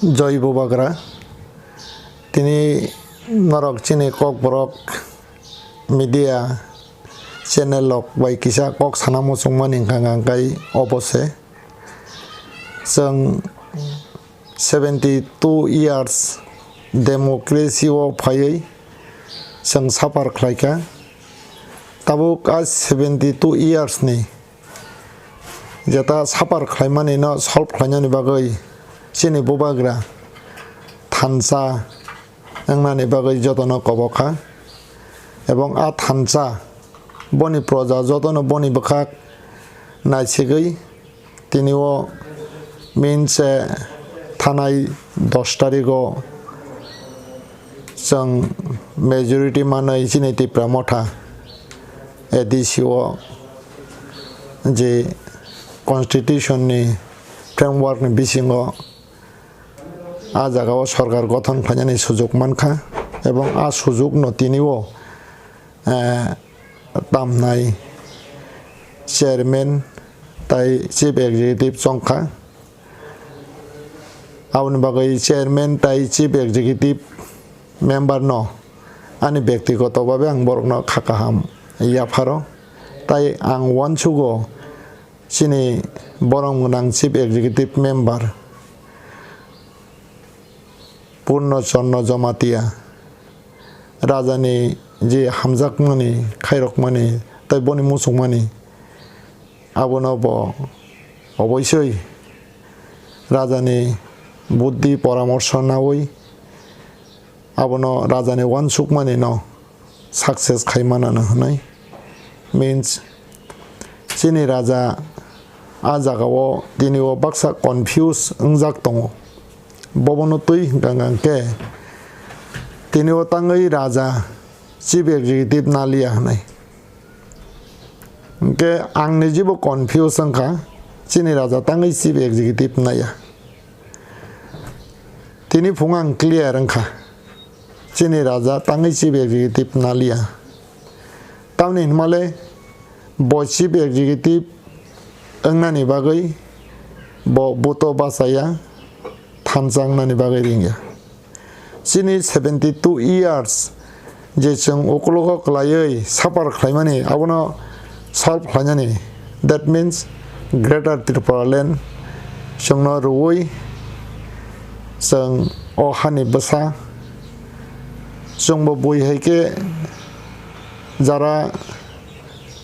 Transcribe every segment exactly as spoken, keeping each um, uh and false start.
Joi Bubagra, tini norok chini Kokborok media channel rok bai kisa kok sana muchungmani hwnkha hwnkha khe obo se. Chwng seventy two years democracy o phaiwi chwng suffer khlaikha. Tabuk a seventy two years ni jeta suffer khlaimani no solve khlainani bagwi chini Bubagra thansa wngnani bagwi jotono kobokha. Ebong a thansa boni proja jotono boni bwkhak naisigwi tini o means, eh, thanai dos tarigo chwng majority manwi chini Tipra Motha A D C o je constitution ni framework ni bisingo a jaga o sorkar gothon khlainani sujuk mankha, ebong a sujuk no tini o, eh, tamnai chairman tai chief executive chongkha. Aboni bagwi chairman tai chief executive member no ani byaktigoto babe ang borokno kha kaham yapharo. Tai ang uansugo chini borom gwnang chief executive member Purno Chorno Jamatia, rajani je hamjakmani, khairokmani, tai boni muchungmani, abono bo oboisoi rajani buddhi poramorsho naui, abono rajani uansukmani no success khai manano hwnwi. Means, chini raja a jagao tini o baksa confuse wngjak tongo. Bobono twi hwnkha hwnkha khe tini o tangwi raja chief executive naliya hwnwi. Hwnkhe ang nijibo confuse wngkha, chini raja tangwi chief executive naiya. Tini phung ang clear wngkha, chini raja tangwi chief executive naliya. Tamni hwnmale bo chief executive wngnani bagwi bo buto bachaya, thansa wngnani bagwi ringya. Chini seventy two years je chwng ukologo kwlaiwi suffer khlaimani, abono solve khlainani, that means Greater Tripura Land chwngno rwui chwng o hani bwsa, chwngbo bui hai khe jara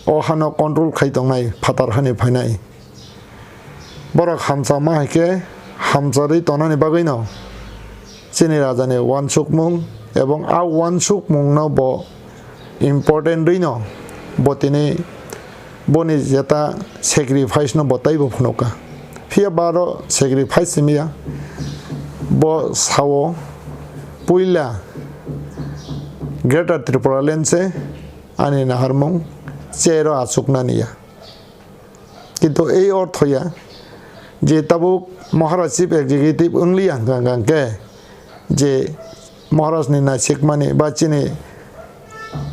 o hano control khai tongnai, phatar hani phainai. Borok hamsa ma hai khe hamcharwi tongnani bagwino chini rajani uansukmung, ebong a uansukmungno bo important rwino bo tini boni jeta sacrifice no bo taibo phunukha. Phiya ba aro sacrifice simi ya, bo sao puila Greater Tripura Land se ani naharmung chair o achuknani ya. Kintu ei ortho ya je tabuk Maharaj Chief Executive wngliya hwnkha hwnkha khe je Maharaj ni naisikmani ba chini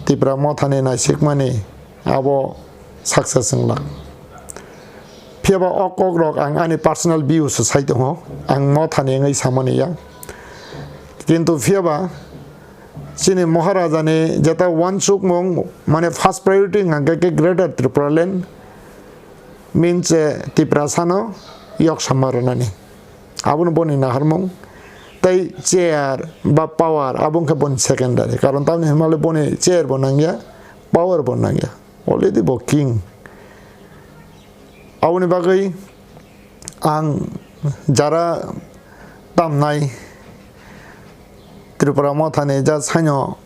Tipra Motha ni naisikmani abo success wngla. Phiya ba o kok rok ang ani personal view se sai tongo, ang Motha ni wngwi samani ya. Kintu phiya ba chini Maharaja ni jeta uansukmung, mane first priority hwnkha khe Greater Tripura Land, means, eh, Tiprasa no yok sama rwnani. Abono boni naharmung. Tai chair ba power abo wngkha boni secondary. Karon tamni hwnmale boni chair bo nangya, power bo nangya. Already bo king. Aboni bagwi ang jara tamnai Tripura Mothani ja saino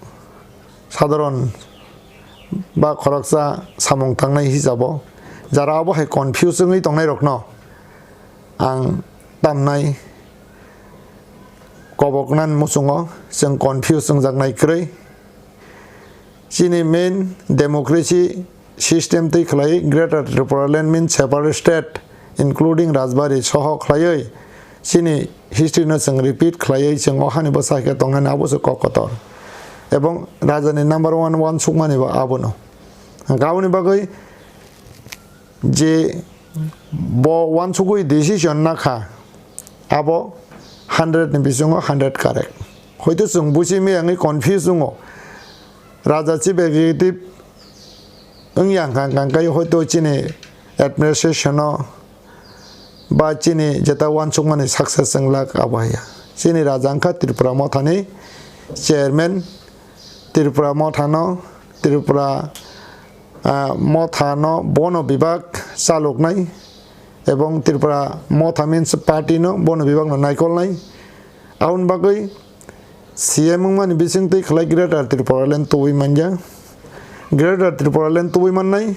sadharon ba khoroksa samung tangnai hisabo jara abo hai confuse wngwi tongnai rokno ang tamnai koboknani muchungo chwng confuse wngjaknai kwrwi. Chini main democracy system twi khlai Greater Tripura Land means separate state including Rajbari soho khlaiwi chini history no chwng repeat khlaiwi chwng o hani bwsa khe tongnani abo se kok kotor. Ebong raja ni number one uansukmani bo abono. Hwnkhe aboni bagwi je bo uansugwi decision nakha, abo hundred ni bisingo hundred correct. Hoito chwng buji miyangwi confuse wngo. Raja chief executive wngya hwnkha hwnkha khe hoito chini administration-o ba chini jeta uansukmani success wnglak abo haiya. Chini raja wngkha Tripura Mothani chairman, Tripura Mothano, Tripura, ah, Mothano bono bibak chaloknai, ebong Tripura Motha means party no bono bibak no naikolnai. Aboni bagwi C M wngmani bisingtwi khlai Greater Tripura Land tubui manya. Greater Tripura Land tubui mannai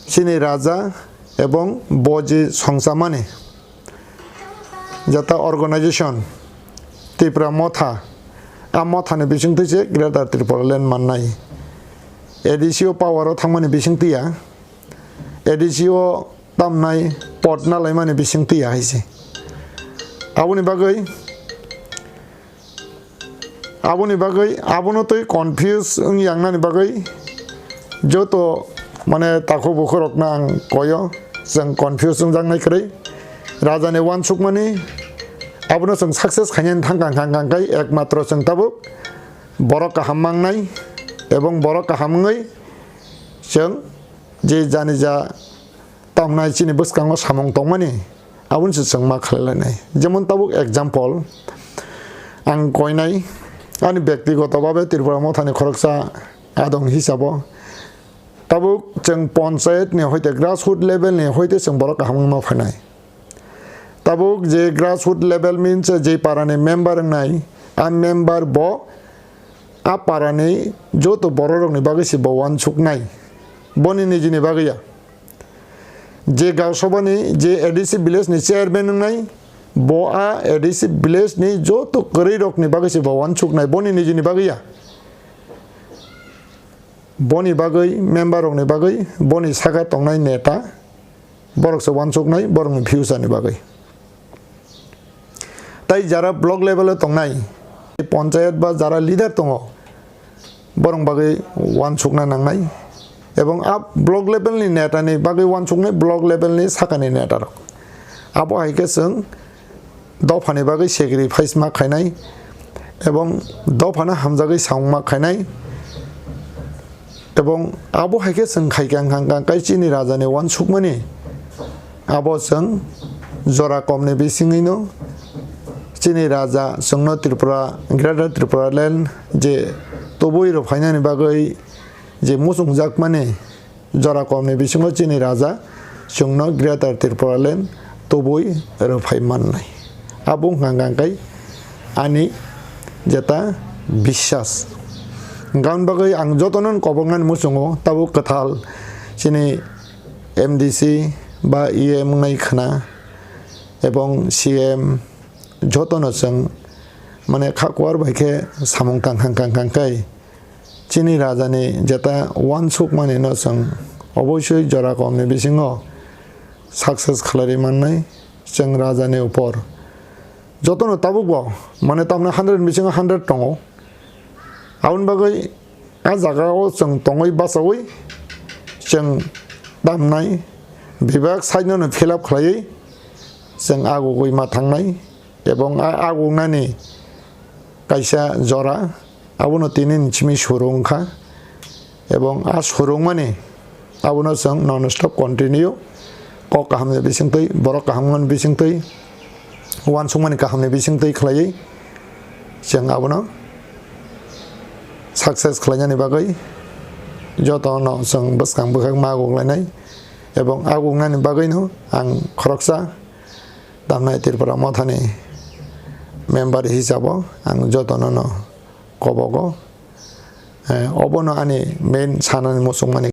chini raja ebong boji songchamani jata organization Tripura Motha, a Mothani bisingtwi se Greater Tripura Land mannai. A D C o power o thangmani bisingtwi ya, A D C o tamnai pot na laimani bisingtwi ya hai se. Aboni bagwi, aboni bagwi, abono twi confuse wng yangnani bagwi joto mane takhuk bukhurokno ang koyo, chwng confuse wngjaknai kwrwi. Rajani uansukmani abono chwng success khainani thangkang kang kang kai ekmatro chwng tabuk borok kaham mangnai ebong borok kaham wngwi chwng je jani ja tamnai chini bwskango samung tongmani, aboni se chwng ma khlai lainai. Jemon tabuk example, ang koinai ani byaktigoto babe Tripura Mothani khoroksa adong hisabo tabuk chwng ponchayat ni hoite grassroot level ni hoite chwng borok kaham wngma phainai. Tabuk je grassroot level means je parani member wngnai, a member bo a parani joto bororokni bagwi se bo uansuknai, boni nijini bagwi ya. Je Gausabani je A D C village ni chairman wngnai, bo a A D C village ni joto kwrwirokni bagwi se bo uansuknai, boni nijini bagwi ya. Boni bagwi, member rokni bagwi, boni saka tongnai neta, borok se uansuknai, borokni future ni bagwi. Tai jara block level o tongnai, ponchayat ba jara leader tongo, borok bagwi uansukna nangnai. Ebong a block level ni neta ni bagwi uansuknai block level ni sakani neta rok. Abo hai khe chwng dophani bagwi sacrifice ma khainai ebong dophano hamjagwi samung ma khainai. Ebong abo hai khe chwng khai kang kang kang kai chini rajani uansukmani. Abo chwng jora komni bisingwino chini raja chwngno Tripura, Greater Tripura Land je tubui rw phainani bagwi je muchungjakmani jora komni bisingo chini raja chwngno Greater Tripura Land tubui rw phai mannai. Abo wngkha hwnkha khe ani jeta biswas. Hwnkha hwn bagwi ang jotono koboknani muchungo tabuk kwthal chini M D C ba E M wngnai khwna ebong C M jotono chwng mane kha kuar bai khe samung kang kang kang kang kai chini rajani jeta uansukmani no chwng obosoi jora komni bisingo success khlai mannai chwng rajani upor. Jotono tabuk bo mane tamni hundred ni bisingo hundred tongo. Aboni bagwi a jaga o chwng tongwi bachawi chwng tamnai bebak side no fill up khlaiwi chwng agugwi ma thangnai ebong a agugnani kaisa jora abono tini ni simi surung kha ebong a surungmani abono chwng non stop continue kok kaham ni bisingtwi borok kaham ni bisingtwi uansukmani kaham ni bisingtwi khlaiwi chwng abono success khlainani bagwi jotono chwng bwskang bwkhak ma aguklainai ebong aguknani bagwino ang khoroksa Tamnai Tripura Mothani member hisabo ang jotono no kobogo. Eh, obono ani main sanani muchungmani